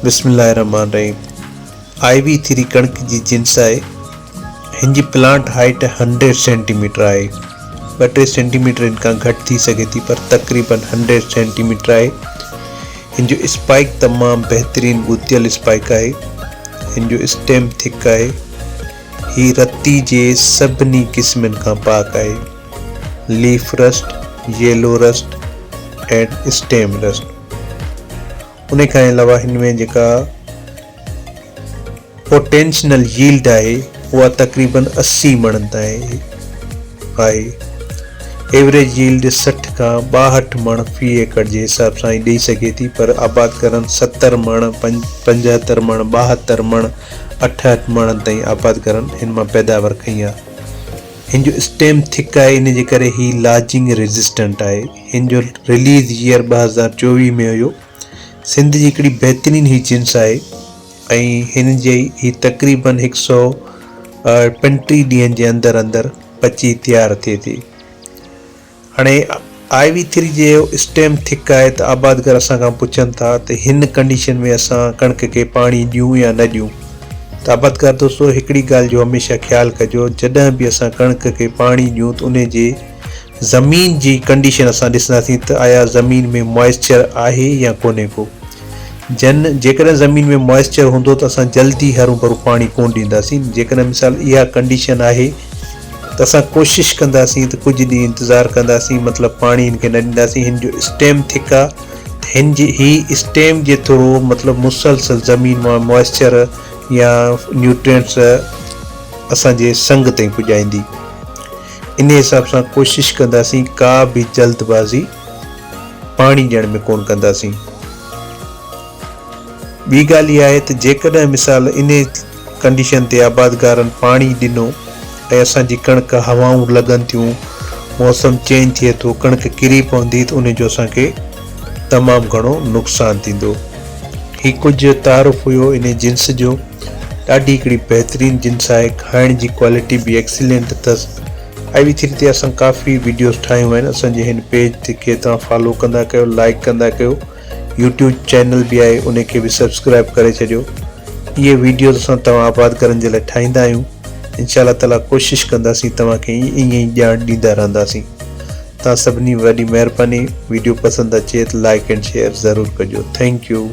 بسم الله الرحمٰن الرحيم آئي وي ٿري ڪڻڪ جي جنس آهي هن جي plant height hundred centimetre آهي ٻه ٽي سينٽي ميٽر هن کان گهٽ ٿي سگهي ٿي پر تقريبن هنڊريڊ سينٽي ميٽر آهي هن جو اسپائڪ تمام بهترين ڳتيل اسپائڪ آهي هن جو اسٽيم ٿڪ آهي هي رتي جي سڀني قسمن کان پاڪ آهي leaf rust yellow rust and stem rust ان کان علاوه هن ۾ جيڪا پوٽينشنل ييلڊ آهي اها تقريبن 80 مڻن تائين آهي. ايوريج ييلڊ 60 کان 62 مڻ في ايڪڙ جي حساب سان ئي ڏئي سگهي ٿي پر آبادگارن 70 مڻ، 75 مڻ، 72 مڻ، 68 مڻن تائين آبادگارن هن مان پيداوار کنئي آهي. هن جو اسٽيم ٿڪ آهي ان جي ڪري هي لاجنگ ريزسٽنٽ آهي. هن جو رليز ييئر 2024 ۾ هيو. سنڌ جي هڪڙي بهترين هي جنس آهي ۽ هن جي هي تقريبن هڪ سئو پنٽيهه ڏينهن جي اندر اندر پچي تيار ٿئي ٿي. هاڻي آء وي ٿري جي اسٽيم ٿڪ آهي ته آبادگار اسان کان پڇن ٿا ته هن ڪنڊيشن ۾ اسان ڪڻڪ کي پاڻي ڏيون يا نه ڏيون ته آبادگار دوستو هڪڙي ڳالهه جو هميشه خيال ڪجو جڏهن به اسان ڪڻڪ کي پاڻي ڏيون ته ان جي زمين جي ڪنڊيشن اسان ڏسنداسين ته آيا زمين ۾ موائسچر آهي يا ڪونهي ڪو. جن جيڪڏهن زمين ۾ موائسچر هوندو ته اسان جلدي هرون ڀرون پاڻي ڪونه ڏينداسين. جيڪڏهن مثال اها ڪنڊيشن آهي ته اسان ڪوشش ڪنداسين ته ڪجهه ڏينهن انتظار ڪنداسين مطلب پاڻي هن کي نه ڏينداسين. هن جو اسٽيم ٿڪ آ ته هن جي هي اسٽيم جي ٿرو مطلب مسلسل زمين مان موائسچر يا نيوٽرينٽس اسان جي سنگ تائين پڄائيندي. انهي حساب سان ڪوشش ڪنداسين ڪا به جلد بازي پاڻي ڏيڻ ۾ ڪونه ڪنداسين. ٻي ڳالهه اها آهي ته جيڪڏهن مثال انهي ڪنڊيشن تي آبادگارن پاڻي ڏنو ۽ اسان جي ڪڻڪ هوائون لڳن ٿيون موسم چينج ٿئي ٿو ڪڻڪ ڪري پوندي ته انهي جو اسان کي تمام گهڻو نقصان ٿيندو. هي ڪجهه تعارف هيو انهي جنس جو. ڏاڍي هڪڙي بهترين جنس آهي کائڻ جي ڪوالٽي به ايڪسيلينٽ اٿس آئي وي ٿري تي اسان ڪافي ويڊيوز ٺاهيون آهن اسان جي هن پيج تي کي توهان فالو ڪندا ڪيو لائڪ ڪندا ڪيو يوٽيوب چينل به آهي ان کي به سبسڪرائب ڪري ڇڏيو اهي ويڊيوز اسان توهان آباد ڪرڻ جي لاء ٺاهيندا آهيون انشاء الله تعالي ڪوشش ڪنداسين توهان کي ائين ئي ڄاڻ ڏيندا رهنداسين توهان سڀني وڏي مهرباني ويڊيو پسند اچي ته لائڪ اينڊ شيئر ضرور ڪجو thank you.